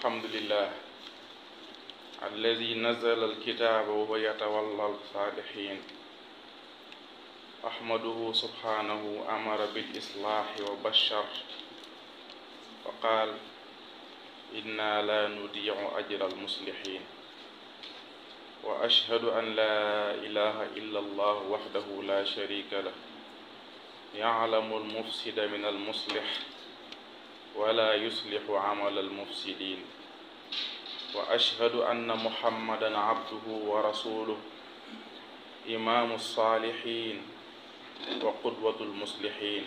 الحمد لله الذي نزل الكتاب وهو يتولى الصالحين أحمده سبحانه أمر بالإصلاح وبشر وقال إنا لا نضيع أجر المصلحين وأشهد أن لا إله إلا الله وحده لا شريك له يعلم المفسد من المصلح ولا يصلح عمل المفسدين وأشهد أن محمدا عبده ورسوله إمام الصالحين وقدوة المصلحين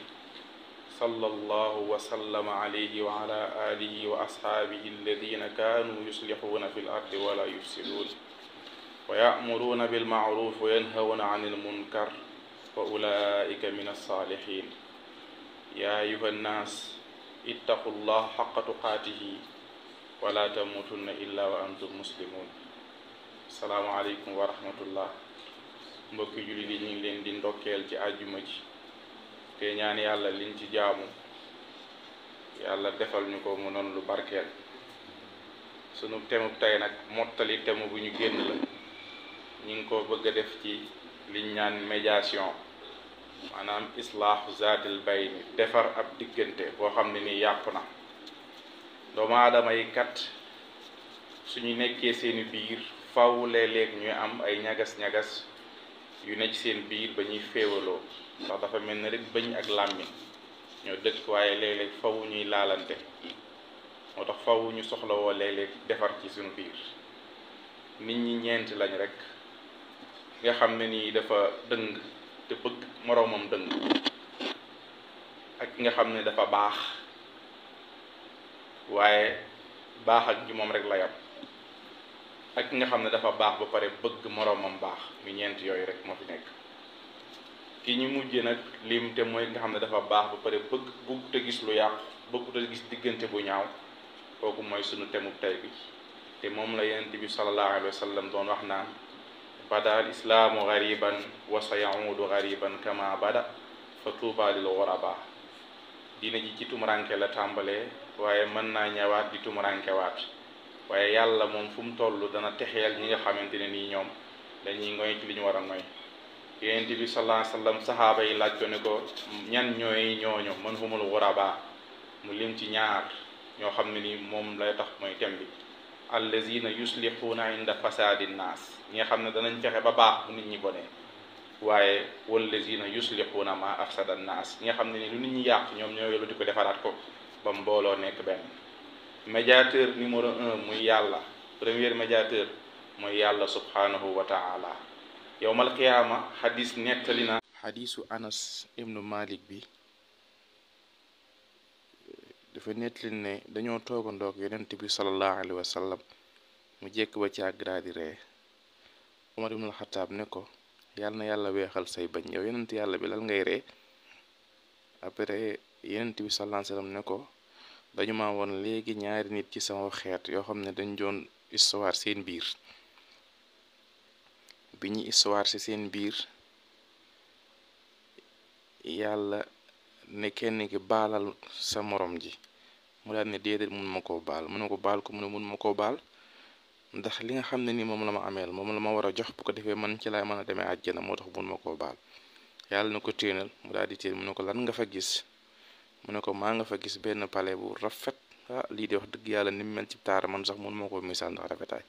صلى الله وسلم عليه وعلى آله وأصحابه الذين كانوا يصلحون في الأرض ولا يفسدون ويأمرون بالمعروف وينهون عن المنكر وأولئك من الصالحين يا أيها الناس اتقوا الله حق تقاته ولا تموتن إلا وأنتم مسلمون السلام عليكم ورحمة الله mbokki jullit yi ñu ngi leen di ndokkeel ci àjjuma ji te ñaan yàlla liñ ci jaamu yàlla defal ñu ko mu noonu lu barkeel sunu temu tey nag mottali temu bu ñu génn la ñu ngi ko bëgg a def ci liñ ñaan médiation maanaam islaahu zaatil bayni defar ab diggante boo xam ne nii yàqu na doomu aadama yi kat suñu nekkee seeni biir faw léeg-léeg ñuy am ay ñagas-ñagas yu ne ci seen biir ba ñuy féewaloo ndax dafa mel ne rek bëñ ak làmmiñ ñoo dëkk waaye léeg-léeg faw ñuy laalante moo tax faw ñu soxlawoo léeg-léeg defar ci suñu biir nit ñi ñeent lañ rek nga xam ne nii dafa dëng te bëgg moroomam dëng ak nga xam ne dafa baax waaye baax ak ji moom rek la yam ak nga xam ne dafa baax ba pare bëgg moroomam baax mu ñeent yooyu rek moo fi nekk ki ñu mujjee nag lim te mooy nga xam ne dafa baax ba pare bëgg te gis lu yàqu bëgg te gis diggante bu ñaaw kooku mooy sunu temu tey bi te moom la yonent bi sallallahu alayhi wa sallam doon wax naan bada al islaamu gariban wa sa yaudu gariban kama bada fa tuuba lil ghuraba diina ji ci tumuranke la tàmbalee waaye mën naa ñëwaat di tumuranke waat waaye yàlla moom fu mu toll dana texeel ñi nga xamante ne nii ñoom dañuy ngoy ci li ñu war a ngoy yonent bi sallallahu alayhi wa sallam saxaaba yi laaj ko ne ko ñan ñooy ñooñu man humul ghuraba mu lim ci ñaar ñoo xam ne ni moom lay tax mooy tem bi allazina yuslixuuna inda fasaadi nnaas ñi nga xam ne danañ fexe ba baax bu nit ñi bonee waaye wallazina yuslixuuna ma afsada nnaas ñi nga xam ne ni lu nit ñi yàq ñoom ñoo yolu di ko defaraat ko ba mbooloo nekk benn médiateur numéro 1 muy yàlla premier médiateur mooy yàlla subhanahu wa taala yowmal qiyaama xadis nettali na xadisu anas ibnu malik bi dafa nettali ne dañoo toogandoog yonent bi sallallahu alayhi wa sallam mu jekk ba ci àgg di ree Umar ibnul Xataab ne ko yàlla na yàlla weexal say bañ yow yonent yàlla bi lal ngay ree après yonent bi sallallahu alayhi wa sallam ne ko dañu ma woon léegi ñaari nit ci sama xeet yoo xam ne dañ doon histoire seen biir bi ñu histoire ci seen biir yàlla ne kenn ki baalal sa morom ji mu daal ne déedéet mun ma koo baal mu ne ko baal ko mu ne mun ma koo baal ndax li nga xam ne ni moom la ma ameel moom la ma war a jox bu ko defee man ci laay mën a demee àjjana moo tax mun ma koo baal yàlla na ko téenal mu daal di téen mu ne ko lan nga fa gis mu ne ko maa nga fa gis benn palais bu rafet lii di wax dëgg yàlla ni mu mel ci taara man sax mun ma ko misaal ndax rafetaay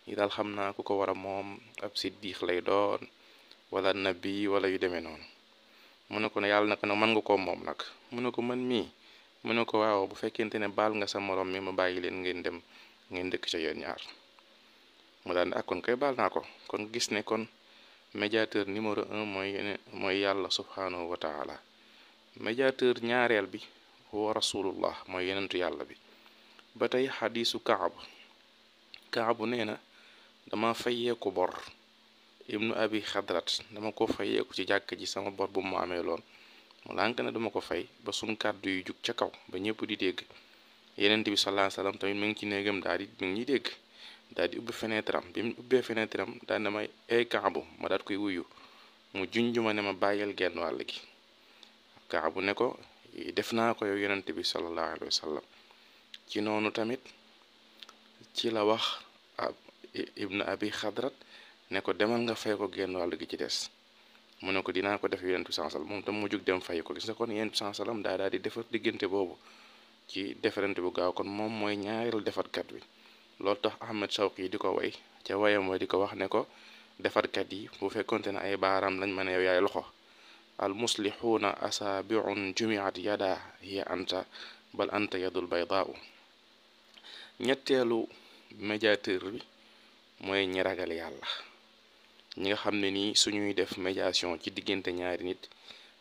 yi daal xam naa ku ko war a moom ab siddiix lay doon wala nabi wala yu demee noonu mu ne ko ne yàlla naka nag mën nga koo moom nag mu ne ko man mii mu ne ko waaw bu fekkente ne baal nga sa morom mi ma bàyyi leen ngeen dem ngeen dëkk ca yéen ñaar mu daal ne ak kon koy baal naa ko kon gis ne kon médiateur numéro 1 mooy yàlla subhanahu wa taala médiateur ñaareel bi wa rasulullah mooy yenentu yàlla bi ba tey xadisu kaabu nee na dama fayeeku bor ibnu abi xadrat dama ko fayeeku ci jàkk ji sama bor bu mu amee loon mu lànk ne dama ko fay ba suñ kàddu yu jug ca kaw ba ñëpp di dégg yenent bi sallallahu alayhi wasallam tamit mi ngi ci néegam daal di mi ngi ñuy dégg daal di ubbi fenêtre am bi mu ubbee fenêtre am daal ne may ay kaabu ma daat koy wuyu mu junjuma ne ma bàyyil genn wàll gi kaabu ne ko def naa ko yow yenent bi sallallahu alayhi wasallam ci noonu tamit ci la wax ibn abi xadrat ne ko demal nga fay ko genn wàll gi ci des mu ne ko dinaa ko def yonent bi sallam moom tam mu jug dem fay ko. gis nga kon yonent bi sallam daal di defar diggante boobu ci defarante bu gaaw. kon moom mooy ñaareelu defarkat bi. loolu tax Ahmed Shawqi di ko way ca wayam wa di ko wax ne ko defarkat yi bu fekkonte ne ay baaraam lañ mën a yow yaay loxo. al muslixuuna asaabiun jumiat yada hiya anta bal anta yadul baydaau. ñetteelu médiateur bi mooy ñi ragal yàlla, ñi nga xam ne nii suñuy def médiation ci diggante ñaari nit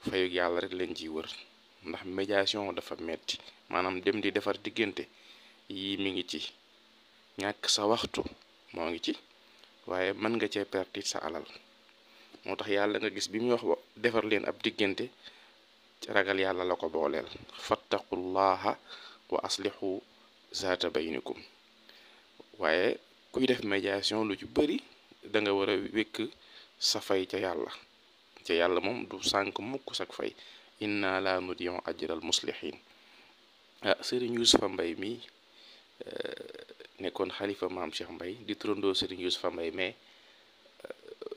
fayug yàlla rek leen ciy wër. ndax médiation dafa metti, maanaam dem di defar diggante yi mi ngi ci ñàkk sa waxtu moo ngi ci, waaye mën nga cee perte sa alal. moo tax yàlla nga gis bi muy wax defar leen ab diggante ragal yàlla la ko booleel. fattaqullaha wa aslihu zaata baynikum. waaye kuy def médiation lu ci bëri da nga war a wékk sa fay ca yàlla moom du sànk mukk sak fay. inna la nudiyu ajral muslihin. Sëriñ Yuusufa Mbay mi nekkoon xalifa maam Cheikh Mbay di turandoo Sëriñ Yuusufa Mbay mais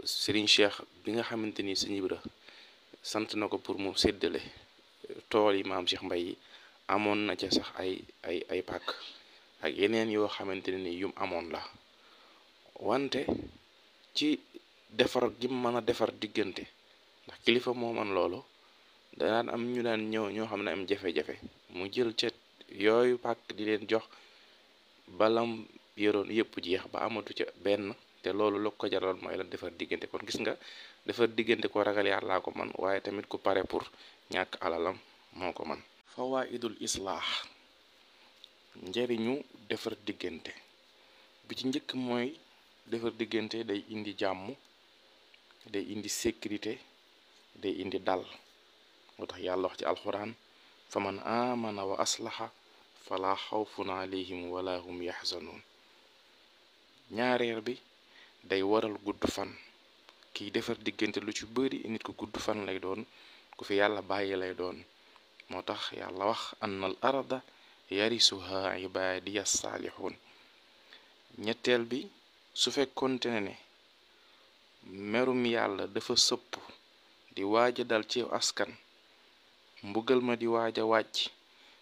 Sëriñ Cheikh bi nga xamante ni Sëriñ Ibra sant na ko pour mu séddale tool yi maam Cheikh Mbay yi amoon na ca sax ay pàkk ak yeneen yoo xamante ne ni yum amoon la. wante ci defar gi mën a defar diggante, ndax kilifa moo man loolu, daan am ñu daan ñëw ñoo xam ne am jafe-jafe mu jël ca yooyu pàkk di leen jox balam yoroon yëpp jeex ba amatu ca benn. te loolu la ko jaral mooy la defar diggante. kon gis nga defar diggante ko ragal yàllaa ko man, waaye tamit ku pare pour ñàkk alalam moo ko man. fawaidul islaax, njariñu defar diggante bi ci njëkk mooy defar diggante day indi jàmm, day indi sécurité, day indi dal. moo tax yàlla wax ci alxuraan fa man amana wa aslaha fala xawfun alayhim wala hum yaxzanun. ñaareel bi day waral gudd fan. kiy defar diggante lu ci bëri nit ko gudd fan lay doon, ku fi yàlla bàyyi lay doon. moo tax yàlla wax anna al arda yarisuha ibadiya saalihun. ñetteel bi su fekkonte ne merum yàlla dafa sëpp di waaja dal ci askan, mbugal ma di waaja wàcc,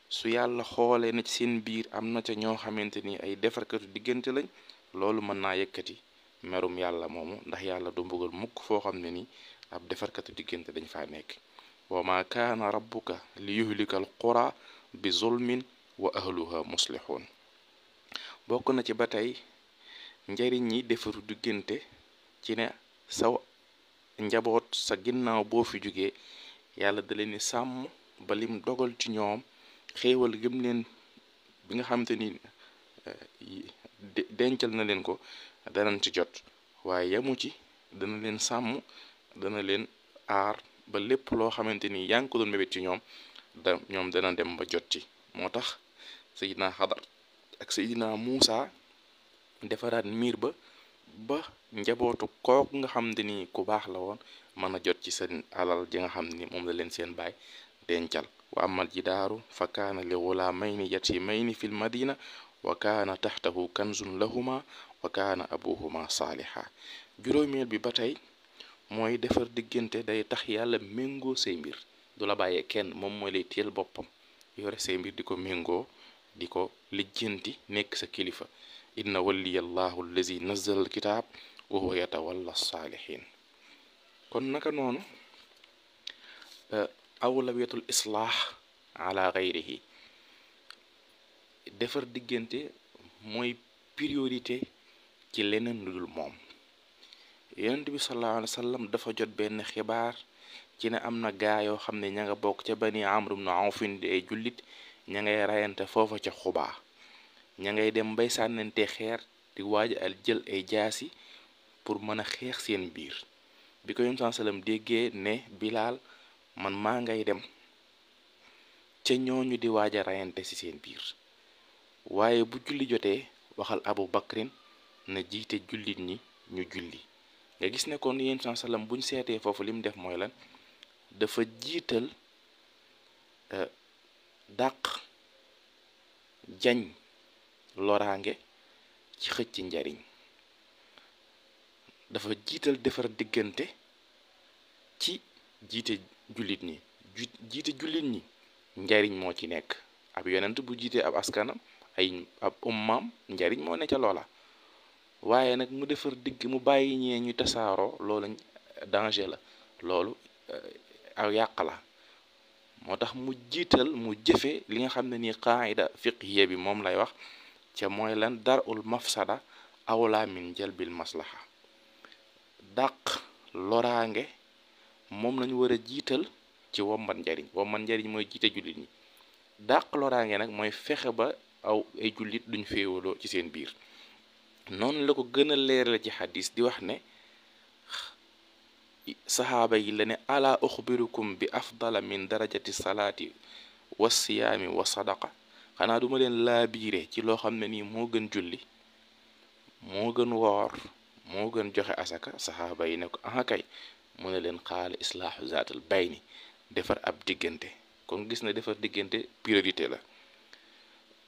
su yàlla xoolee na ci seen biir am na ca ñoo xamante ni ay defarkatu diggante lañ, loolu mën naa yëkkati merum yàlla moomu, ndax yàlla du mbugal mukk foo xam ne ni ab defarkatu diggante dañ faa nekk. wa ma kaana rabbuka li yuhlika al qura bi zulmin wa ahluha muslihun. bokk na ci ba tey njariñ ñi defaru diggante ci ne sa njaboot sa ginnaaw boo fi jógee yàlla da leen ni sàmm ba lim dogal ci ñoom xéewal gëm leen bi nga xamante ni dencal na leen ko danañ ci jot. waaye yamu ci, dana leen sàmm, dana leen aar ba lépp loo xamante ni yaa ngi ko doon mébét ci ñoom ñoom dana dem ba jot ci. moo tax Seydina Xadar ak Seydina Muusa defaraat miir ba njabootu kook nga xam ne ni ku baax la woon mën a jot ci seen alal ji nga xam ni moom la leen seen baay dencal. wa amal jidaaru fa kaana li gulaamayni yatimayni fil madina wa kaana taxtahu kanzun lahuma wa kaana abuhuma saaliha. juróomeel bi ba tey mooy defar diggante day tax yàlla méngoo say mbir, du la bàyyee kenn, moom mooy lay téel boppam yore say mbir di ko méngoo, di ko lijjanti, nekk sa kilifa. inna waliyallahu allazi nazzala alkitaab wa huwa yatawalla saalihin. kon naka noonu awlawiyatul islaax ala gayrihi, defar diggante mooy priorité ci leneen lu dul moom. yonent bi sallallahu alayhi wa sallam dafa jot benn xibaar ci ne am na gaa yoo xam ne ña nga bokk ca bani amr ibn awfin di ay jullit, ña ngay rayante foofa ca xubaa, ña ngay dem bay sànnante xeer di waaj al jël ay jaasi pour mën a xeex seen biir. bi ko yonent sallallahu alayhi wa sallam déggee ne Bilaal man maa ngay dem ca ñooñu di waaj a rayante ci seen biir, waaye bu julli jotee waxal Abu Bakrin na jiite jullit ñi ñu julli. nga gis ne kon yonent sallallahu alayhi wa sallam buñ seetee foofu li mu def mooy lan, dafa jiital dàq jañ loraange ci xëcc njariñ, dafa jiital defar diggante ci jiite jullit ñi. jiite jullit ñi njariñ moo ci nekk. ab yonent bu jiitee ab askanam ab ummaam njariñ moo ne ca loola. waaye nag mu defar digg mu bàyyi ñee ñu tasaaroo loolu danger la, loolu aw yàq la. moo tax mu jiital mu jëfe li nga xam ne nii qaida fiqhiya bi moom lay wax ca mooy lan darul mafsada awla min jalbil maslaha. dàq loraange moom lañu war a jiital ci wommat njariñ. wommat njariñ mooy jiite jullit ñi. dàq loraange nag mooy fexe ba ay jullit duñ féewaloo ci seen biir. noonu la ko gën a leerale ci xadis di wax ne saxaaba yi la ne ala uxbirukum bi afdala min darajati salaati wa siyaami wa sadaqa, xanaa duma leen laa biire ci loo xam ne nii moo gën julli, moo gën woor, moo gën joxe asaka. saxaaba yi ne ko aha kay. mu ne leen xaala islaahu zaatal bayni, defar ab diggante. kon gis na defar diggante priorité la.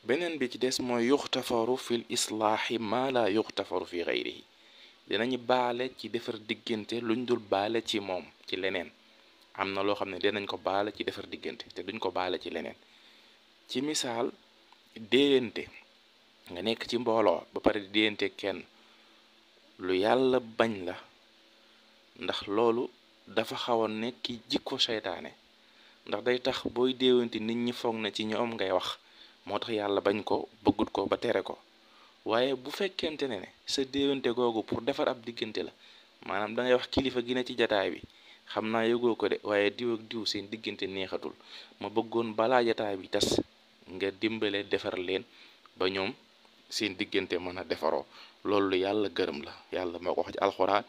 beneen bi ci des mooy yuxtafaru fil islaahi ma la yuxtafaru fi xayrihi, dinañu baale ci defar diggante luñ dul baale ci moom ci leneen. am na loo xam ne dinañ ko baale ci defar diggante te duñ ko baale ci leneen. ci misaal, déeyante nga nekk ci mbooloo ba pare di déeyante kenn, lu yàlla bañ la, ndax loolu dafa xaw a nekk jikko seytaane. ndax day tax booy déewante nit ñi foog na ci ñoom ngay wax, moo tax yàlla bañ ko, bëggut ko ba tere ko. waaye bu fekkente ne sa déewante googu pour defar ab diggante la, maanaam da ngay wax kilifa gi ne ci jataay bi, xam naa yëgoo ko de waaye diw ak diw seen diggante neexatul, ma bëggoon balaa jataay bi tas nga dimbale defar leen ba ñoom seen diggante mën a defaroo. loolu yàlla gërëm la. yàlla moo ko wax ci alxuraan,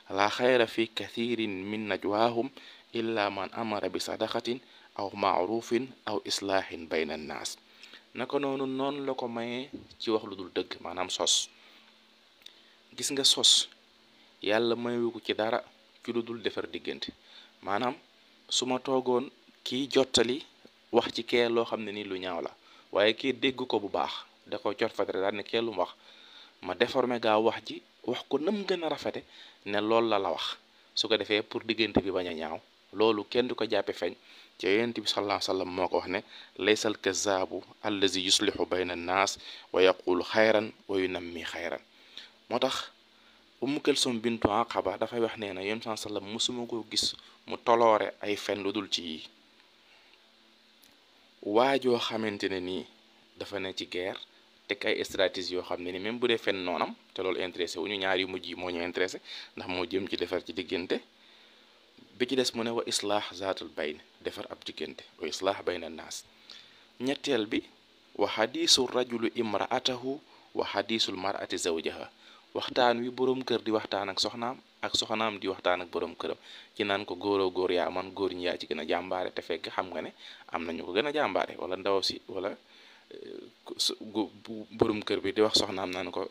la xayra fi kathirin min najwaahum illa man amara bi sadaqatin aw maarufin aw islaahin bayna annaas. naka noonu la ko mayee ci wax lu dul dëgg, maanaam sos. gis nga sos yàlla mayu ko ci dara ci lu dul defar diggante. maanaam su ma toogoon kii jottali wax ci kee loo xam ne ni lu ñaaw la, waaye kii dégg ko bu baax da ko cot fatare daal ne kee lu mu wax, ma déformé gaaw wax ji wax ko nam gën a rafete ne loolu la wax, su ko defee pour diggante bi bañ a ñaaw. loolu kenn du ko jàppe feeñ. ci yonent bi sallallahu alayhi wasallam moo ko wax ne laysal kazaabu allazi yuslihu bayna annaas wa yaqulu xayran wa yunammi xayran. moo tax Ummu Kalsum bintu Aqaba dafay wax nee na yonent sallallahu alayhi wasallam musuma ko gis mu toloore ay fen lu dul ci yi. waajoo xamante ne nii dafa ne ci guerre teg ay stratégie yoo xam ne ni même bu dee fen noonam te loolu intéressé wu ñu, ñaar yu mujj yi moo ñu intéressé ndax moo jëm ci defar ci diggante. bi ci des mu ne wa islaax zaatul bayn, defar ab diggante, wa islaax bayna naas. ñetteel bi wa xadiisu rajulu imraatahu wa xadiisul marati zawjaha, waxtaan wi boroom kër di waxtaan ak soxnaam di waxtaan ak boroom këram ci naan ko góoroo góor yaa man, góor ñi yaa ci gën a jàmbaare, te fekk xam nga ne am nañu ko gën a jàmbaare. wala ndaw si wala boroom kër bi di wax soxnaam naan ko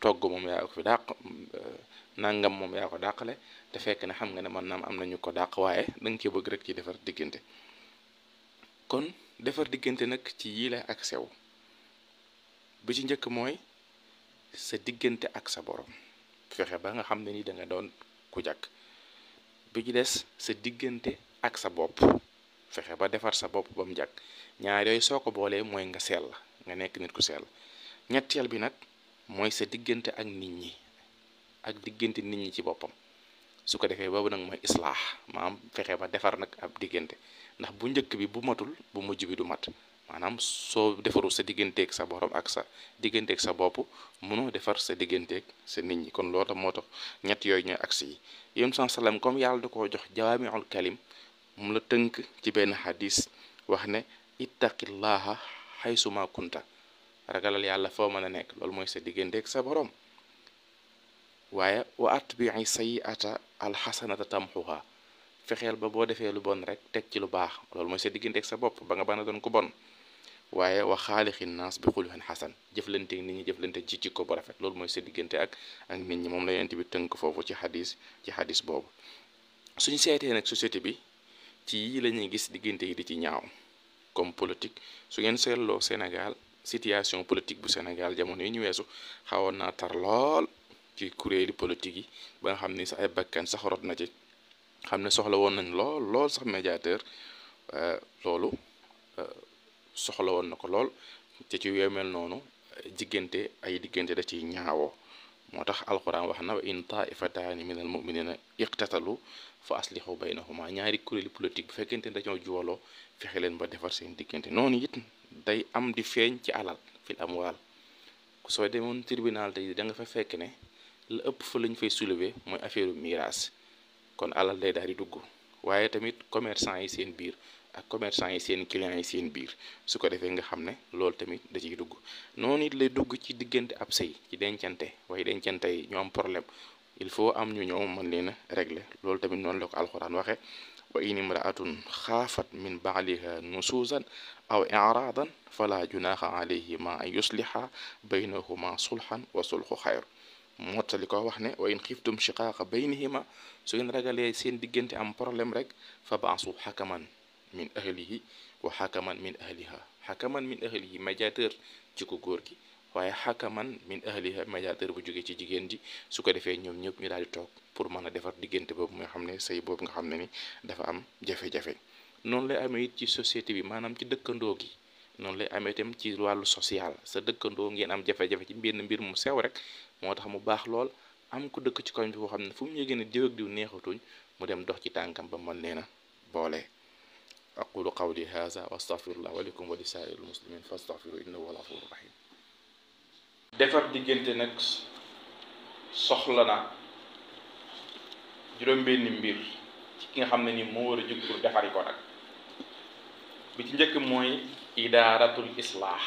togg moom yaa ko fi dàq, nangam moom yaa ko dàqale, te fekk ne xam nga ne man naam am nañu ko dàq, waaye danga ci bëgg rek ci defar diggante. kon defar diggante nag ci yii la ak sew. bi ci njëkk mooy sa diggante ak sa borom, fexe ba nga xam ne ni da nga doon ku jàkk. bi ci des sa diggante ak sa bopp, fexe ba defar sa bopp ba mu jàkk. ñaar yooyu soo ko boolee mooy nga sell, nga nekk nit ku sell. ñetteel bi nag mooy sa diggante ak nit ñi, ak diggante nit ñi ci boppam. su ko defee boobu nag mooy islaax, maanaam fexe ba defar nag ab diggante, ndax bu njëkk bi bu matul bu mujj bi du mat. maanaam soo defarul sa digganteeg sa borom ak sa digganteeg sa bopp, mënoo defar sa digganteeg sa nit ñi. kon loolu moo tax ñett yooyu ñooy aksi yi. yéen sallam comme yàlla da koo jox jawaamiul kalim, mu la tënk ci benn xadis wax ne ittaqillaha xaysuma kunta, ragalal yàlla foo mën a nekk. loolu mooy sa digganteeg sa borom. waaye wa atbii sayyi'ata alxasanata tamxuha, fexeel ba boo defee lu bon rek teg ci lu baax. loolu mooy sa digganteeg sa bopp ba nga bana doon ku bon. waaye wa xaalixi naas bi xuluqin xasan, jëflante nit ñi jëflante ci jikko bu rafet. loolu mooy sa diggante ak nit ñi. moom la yonent bi tënk foofu ci xadis boobu. suñ seetee nag société bi ci yii la ñuy gis diggante yi di ci ñaaw, comme politique. su ngeen seetloo Sénégal situation politique bu Sénégal jamono yi ñu weesu xawoon naa tar lool ci kuréeli politique yi ba nga xam ni sax ay bakkan sax rot na ci xam ne soxla woon nañ lool sax médiateur loolu soxla woon na ko lool te ci yooyu mel noonu diggante da ciy ñaawoo moo tax alquran wax na wa in taifataani minal muminina iqtatalu fa aslihu baynahuma ñaari kuréeli politique bu fekkente ne dañoo juwaloo fexe leen ba defar seen diggante noonu it day am di feeñ ci alal fil amwaal soo demoon tribunal tey da nga fa fekk ne la ëpp fa lañ fay soulever mooy affaire miraas kon alal day daal di dugg waaye tamit commerçant yi seen biir ak commerçant yi seen clients yi seen biir su ko defee nga xam ne loolu tamit da ciy dugg noonu it lay dugg ci diggante ab sëy ci dencante waaye dencante yi ñu am problème il faut am ñu ñëw mën leen a régler loolu tamit noonu la ko alxuraan waxe wa in imraatun xaafat min baaliha nusuusan aw iraadan fala junaha alayhima an yusliha baynahuma sulhan wa sulhu xayr mottali ko wax ne wa in xiftum shiqaaqa baynihima su ngeen ragalee seen diggante am problème rek fa baasu xakaman min ahlihi wa xakaman min ahliha xakaman min ahlihi médiateur ci ko góor gi waaye xakaman min ahliha médiateur bu jóge ci jigéen ji su ko defee ñoom ñëpp ñu daal di toog pour mën a defar diggante boobu nga xam ne sëy boobu nga xam ne ni dafa am jafe-jafe noonu lay amee it ci société bi maanaam ci dëkkandoo gi noonu lay amee itam ci wàllu social sa dëkkandoo ngeen am jafe-jafe ci benn mbir mu sew rek moo tax mu baax lool am ku dëkk ci koñ bi boo xam ne fu mu yëgee ne diw ak diw neexatuñ mu dem dox ci tànkam ba mën leen a boole aqulu qawli haza wa astaghfirullah wa lakum wa li saa'iril muslimin fastaghfiru innahu huwal ghafurur rahim defar diggante nag soxla na juróom-benni mbir ci ki nga xam ne ni moo war a jóg pour defari ko nag bi ci njëkk mooy idaaratul islaax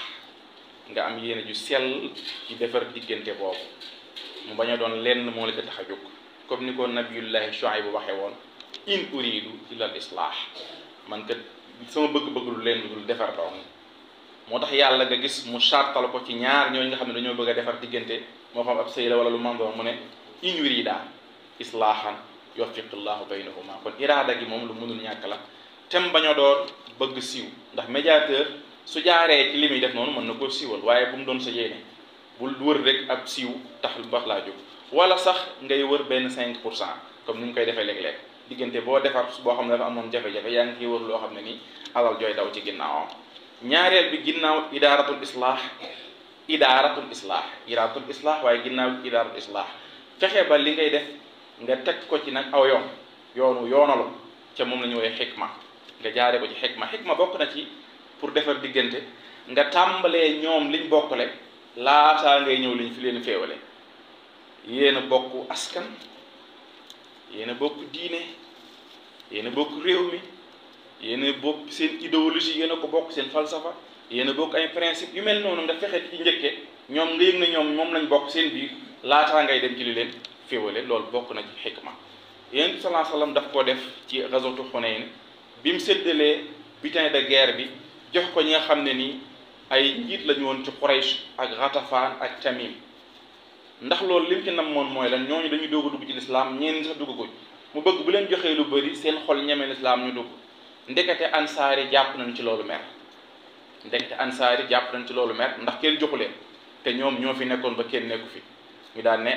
nga am yéene ju sell ci defar diggante boobu mu bañ a doon lenn moo la ko tax a jóg comme ni ko nabiyullahi Shuayb bu waxee woon in uridu illa al islaax man kat sama bëgg-bëgg lu leen dul defar doom moo tax yàlla nga gis mu sartal ko ci ñaar ñooñu nga xam ne dañoo bëgg a defar diggante moo xam ab sëy la wala lu man doon mu ne in yurida islaahan yuwaffiqillahu baynahuma kon iraada gi moom lu mënul ñàkk la tem bañ a doon bëgg siiw ndax médiateur su jaaree ci li muy def noonu mën na koo siiwal waaye bu mu doon sa yéene bul wër rek ab siiw tax lu baax laa jóg wala sax ngay wër benn 5% comme ni ñu koy defee léeg-léeg diggante boo defar boo xam ne dafa amoon jafe-jafe yaa ngi ciy wër loo xam ne nii alal jooy daw ci ginnaawam ñaareel bi ginnaaw idaaratul islaax waaye ginnaaw idaaratul islaax fexe ba li ngay def nga teg ko ci nag aw yoonalu ca moom la ñu woowee xikma nga jaare ko ci xikma bokk na ci pour defar diggante nga tàmbalee ñoom liñ bokkale laataa ngay ñëw liñ fi leen féewale yéen a bokk askan yéen a bokk diine yéen a bokk réew mi yéen a bokk seen idéologie yéen a ko bokk seen falsafa yéen a bokk ay principe yu mel noonu nga fexe di ci njëkke ñoom nga yëg na ñoom moom lañ bokk seen biir laataa ngay dem ci li leen féewale loolu bokk na ci xikma yéen bi sallallahu alayhi wasallam daf ko def ci ghazwatu Hunayn bi mu séddalee butin de guerre bi jox ko ñi nga xam ne nii ay njiit lañu woon ci Quraysh ak Ghatafaan ak Tamim ndax loolu lim ci namoon mooy lan ñooñu dañuy doog a dugg ci lislaam ñeen sax dugg ko mu bëgg bu leen joxee lu bëri seen xol ñeme lislaam ñu dugg ndekete ansaari jàpp nañ ci loolu mer ndax kenn joxu leen te ñoom ñoo fi nekkoon ba kenn nekku fi ñu daan ne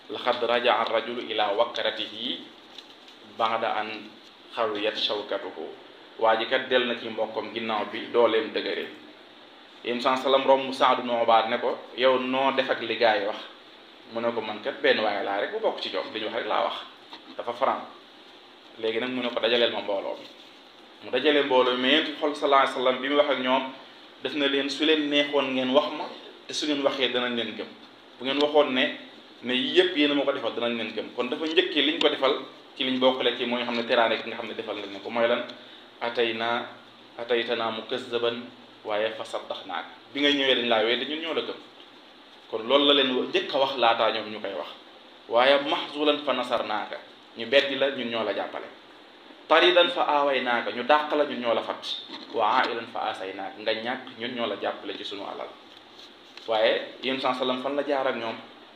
laqad rajaa ar-rajulu ila wakratihi ba'da an xawiyat shawkatuhu waa ji kat del na ci mbokkam ginnaaw bi dooleem dëgëre yéen salam romb Saad ibn Ubaada ne ko yow noo def ak li gaa yi wax mu ne ko man kat benn waaye laa rek bu bokk ci joom li ñu wax rek laa wax dafa faram léegi nag mu ne ko dajaleel ma mbooloo bi mu dajaleel mbooloo bi mais yéen xol sallallahu alayhi wasallam bi mu wax ak ñoom def na leen su leen neexoon ngeen wax ma te su ngeen waxee danañ leen gëm bu ngeen waxoon ne yëpp yéen a ma ko defal danañ leen gëm kon dafa njëkkee liñ ko defal ci liñ bokkale ci mooy xam ne teraane ki nga xam ne defal lañ ne ko mooy lan ataytanaa mukazzaban waaye fa saddaxnaak bi nga ñëwee dañ laa weddi ñun ñoo la gëm kon loolu la leen njëkk a wax laataa ñoom ñu koy wax waaye mahzulan fa nasarnaaka ñu beddi la ñun ñoo la jàppale taridan fa aawaynaaka ñu dàq la ñun ñoo la fat wa ailan fa asaynaaka nga ñàkk ñun ñoo la jàppale ci sunu alal waaye yéen sallam fan la jaar ak ñoom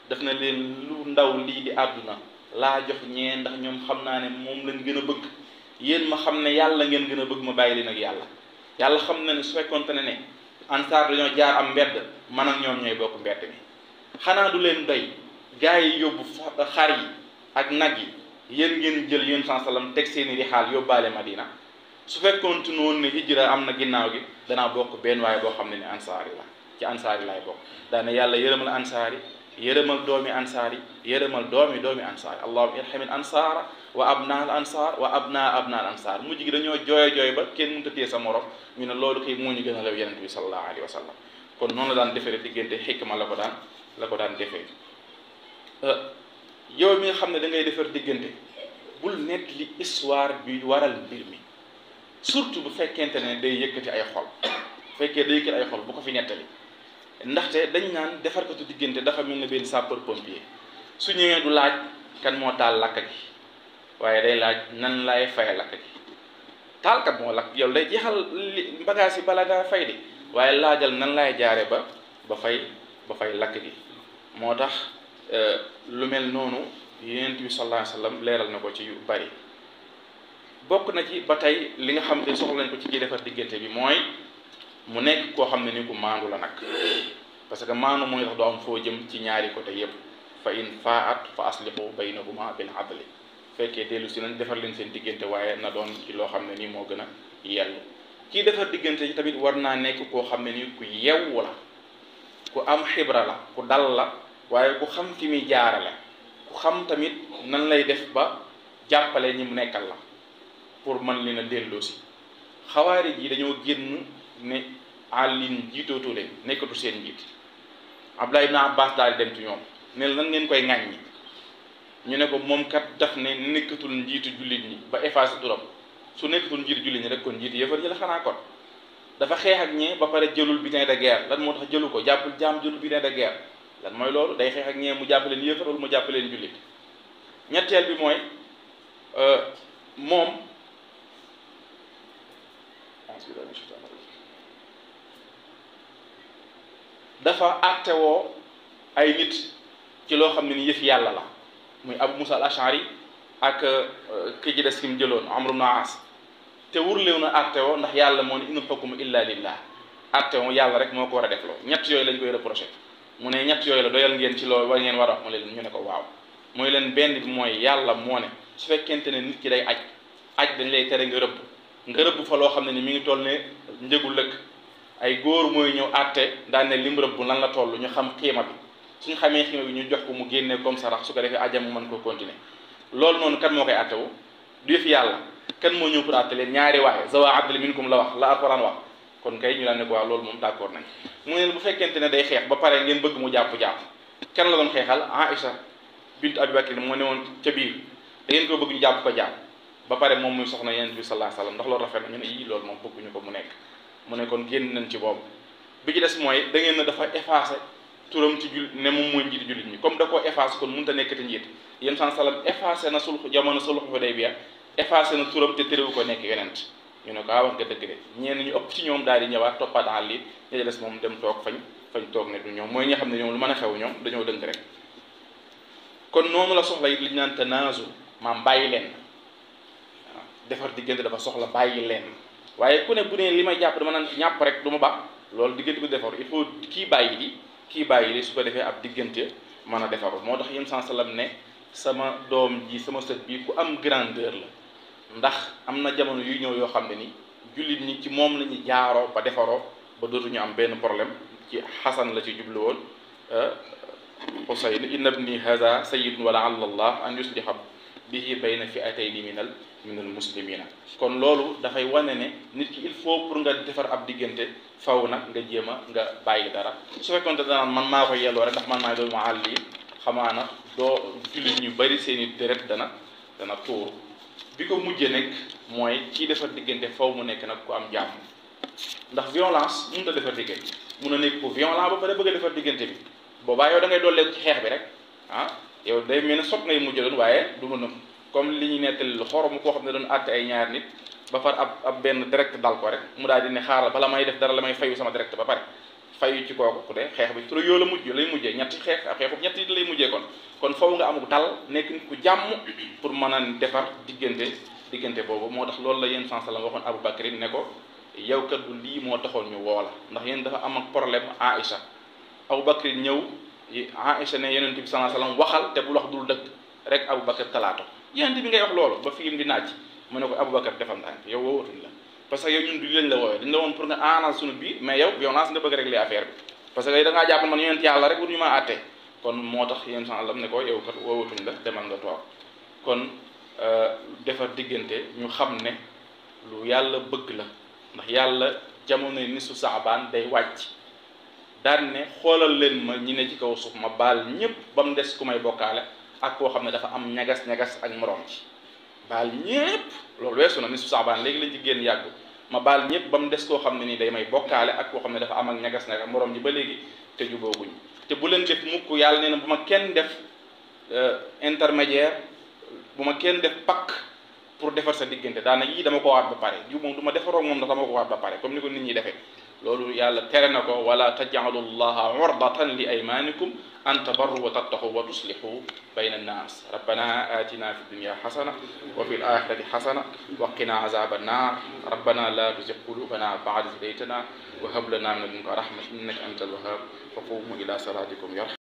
def na leen lu ndaw lii di àdduna laa jox ñee ndax ñoom xam naa ne moom lañ gën a bëgg yéen ma xam ne yàlla ngeen gën a bëgg ma bàyyi leen ak yàlla xam na ne su fekkoonte ne ansaar dañoo jaar am mbedd man ak ñoom ñooy bokk mbedd mi xanaa du leen doy gaa yi yóbbu xar yi ak nag yi yéen ngeen jël yéen sallam teg seeni di xaal yóbbaale Madina su fekkoon noonu ne hijra am na ginnaaw gi danaa bokk benn waaye boo xam ne ni ansaar yi la ci ansaar yi laay bokk daane yàlla yërëmal ansaar yi yërëmal doomi ansaar yi yërëmal doomi ansaar yi allahumma irhamil ansaara wa abnaal ansaar wa abnaal ansaar mujj gi dañoo jooy ba kenn mënut a téye sa morom ñu ne loolu kay moo ñu gën a lew yonent bi sallallahu alayhi wa sallam kon noonu la daan defee diggante xikma la ko daan defee yow mi nga xam ne da ngay defar diggante bul nekk li histoire bi waral mbir mi surtout bu fekkente ne day yëkkati ay xol bu fekkee day yëkkati ay xol bu ko fi nettali ndaxte dañ naan defarkatu diggante dafa mel ne benn sapeur pompier su ñëwee du laaj kan moo taal lakk gi waaye day laaj nan laay fay lakk gi taalkat moo lakk yow day jeexal bagage yi bala ngaa fay di waaye laajal nan laay jaare ba fay lakk gi moo tax lu mel noonu Yonent bi sallallahu alayhi wa sallam leeral na ko ci yu bari bokk na ci ba tey li nga xam ne soxla nañ ko ci kii defar diggante bi mooy mu nekk koo xam ne ni ku maandu la nag parce que maandu mooy tax doo am foo jëm ci ñaari côté yépp fa in faat fa aslihu baynahuma bil adli fekkee dellu si nañ defar leen seen diggante waaye na doon ci loo xam ne nii moo gën a yell kii defar diggante yi tamit war naa nekk koo xam ne ni ku yewwu la ku am xibra la ku dal la waaye ku xam fi muy jaarale ku xam tamit nan lay def ba jàppale ñi mu nekkal la pour mën leen a delloo si xawaari ji dañoo génn ne àllin jiitootu leen nekkatu seen njiit Abdullah ibn Abbas daal dem ci ñoom ne nan ngeen koy ŋàññi ñu ne ko moom kat daf ne nekkatul njiitu jullit ñi ba effacé turam su nekkatul njiitu jullit ñi rek kon njiitu yëfar ñi la xanaa kon dafa xeex ak ñee ba pare jëlul butin de guerre lan moo tax jëlu ko jàppul jaam jëlul butin de guerre lan mooy loolu day xeex ak ñee mu jàpp leen yëfar wala mu jàpp leen jullit ñetteel bi mooy moom dafa àttewoo ay nit ci loo xam ne ni yëf yàlla la muy Abu Musa al-Ash'ari ak ki ci des ki mu jëloon Amr ibn As te wurleew na àttewoo ndax yàlla moo ne inal hukmu illa lillah àttewoo yàlla rek moo ko war a def loo ñett yooyu lañ koy reproché mu ne ñett yooyu la doyal ngeen ci loolu war ngeen war a wax mu leen ñu ne ko waaw mooy leen benn bi mooy yàlla moo ne su fekkente ne nit ki day aj dañ lay tere nga rëbb fa loo xam ne ni mi ngi toll ne njëgu lëkk ay góor mooy ñëw àtte daan ne lim rëbb lan la toll ñu xam xiima bi suñu xamee xiima bi ñu jox ko mu génne comme sarax su ko defee ajam mu mën ko continuer loolu noonu kan moo koy àttewu du yëf yàlla kan moo ñëw pour àtte leen ñaari waaye zawa adli minkum la wax la alquran wax kon kay ñu daan ne ko waaw loolu moom d'accord nañ mu ne bu fekkente ne day xeex ba pare ngeen bëgg mu jàpp kan la doon xeexal Aïcha bint Abi Bakr moo ne woon ca biir da ngeen ko bëgg ñu jàpp ko jàpp ba pare moom muy soxna Yonent bi sallallahu alayhi wasallam ndax loolu rafet na ñu ne yii loolu moom bëgguñu ko mu nekk mu ne kon génn nañ ci boobu bi ci des mooy da ngeen na dafa effacé turam ci ne moom mooy njiitu jullit ñi comme da koo effacé kon mënut a nekkati njiit yéen sallam effacé na jamono sulh Hudaybiya effacé na turam te terewu ko nekk yonent ñu ne ko wax nga dëgg de ñenn ñu ëpp ci ñoom daal di ñëwaat toppaat en lii ña des moom dem toog fañ toog ne du ñoom mooy ñi xam ne ñoom lu mën a xew ñoom dañoo dëng rek kon noonu la soxla it li ñu naan tanaazu maam bàyyi leen waaw defar diggante dafa soxla bàyyi leen waaye ku ne bu ne li may jàpp dama naan ñàpp rek du ma baax loolu diggante ko defar il faut kii bàyyi li su ko defee ab diggante mën a defaru moo tax yéen sallam ne sama doom ji sama sët bi ku am grandeur la ndax am na jamono yuy ñëw yoo xam ne ni jullit ñi ci moom la ñu jaaroo ba defaroo ba dootuñu am benn problème ci xasan la ci jublu woon Husayn inna ibni hadha sayyidun wa la'alla Allah an yusliha bihi bayna fi'atayni minal muslimina kon loolu dafay wane ne nit ki il faut pour nga defar ab diggante faw nag nga jéem a nga bàyyi dara su fekkoon te danaan man maa ko yelloo rek ndax man maay doon ma àll yi xamaana doo jullit ñu bari seeni deret dana tuur bi ko mujjee nekk mooy kii defar diggante faw mu nekk nag ku am jàmm ndax violence mënut a defar diggante mun a nekk ku violent ba pare bëgg a defar diggante bi boobaa yow da ngay dolleeku ci xeex bi rek yow day mel ne sot ngay mujj doon waaye du mën a comme li ñuy nettali lu xorom koo xam ne doon àtte ay ñaar nit ba far ab benn direct dal ko rek mu daal di ne xaaral bala may def dara la may fayu sama direct ba pare fayu ci kooku ku de xeex bi trop yoo la lay mujjee ñetti xeex ab xeexu ñetti lay mujjee kon faw nga amuk dal nekk nit ku jàmm pour mën a defar diggante boobu moo tax loolu la yéen sallam waxoon Abu Bakr ne ko yow kat bu lii moo taxoon ñu woo la ndax yéen dafa am ak problème Aïcha Aboubacar ñëw Aïcha ne yonent bi sallallahu alayhi wasallam waxal te bul wax dul dëgg rek Aboubacar talaato yonent bi ngay wax loolu ba fiim di naaj mu ne ko Aboubacar defal ndànk yow woowatuñ la parce que yow ñun du lañ la woowee dañ la woon pour nga arrange suñu biir mais yow violence nga bëgg régler affaire bi parce que da ngaa jàpp man yonent yàlla rek ñu ma àtte kon moo tax yéen sallam ne ko yow kat woowatuñ la demal nga toog kon defar diggante ñu xam ne lu yàlla bëgg la ndax yàlla jamono nisu saabaan day wàcc daan ne xoolal leen ma ñi ne ci kaw suuf ma baal ñëpp ba mu des ku may bokkaale ak koo xam ne dafa am ñagas-ñagas ak morom ci baal ñëpp loolu weesu na nisu saabaan léegi lañ ci génn yàggu ma baal ñëpp ba mu des koo xam ne nii day may bokkaale ak koo xam ne dafa am ak ñagas-ñagas morom ji ba léegi te jubooguñ te bu leen def mukk yàlla nee na bu ma kenn def intermédiaire bu ma kenn def pakk pour defar sa diggante daana yii dama ko waat ba pare ju moom du ma defaroo moom ndax dama ko waat ba pare comme ni ko nit ñi defee loolu yàlla tere na ko wala taj'alu llaha urdatan li aymanikum an tabarru wa tattaqu wa tuslihu bayna annas rabbana atina fi dunya hasana wa fil akhirati hasana wa qina azaba annar rabbana la tuzigh qulubana ba'da idh hadaytana wa hab lana min ladunka rahmatan innaka antal wahhab wa qumu ila salatikum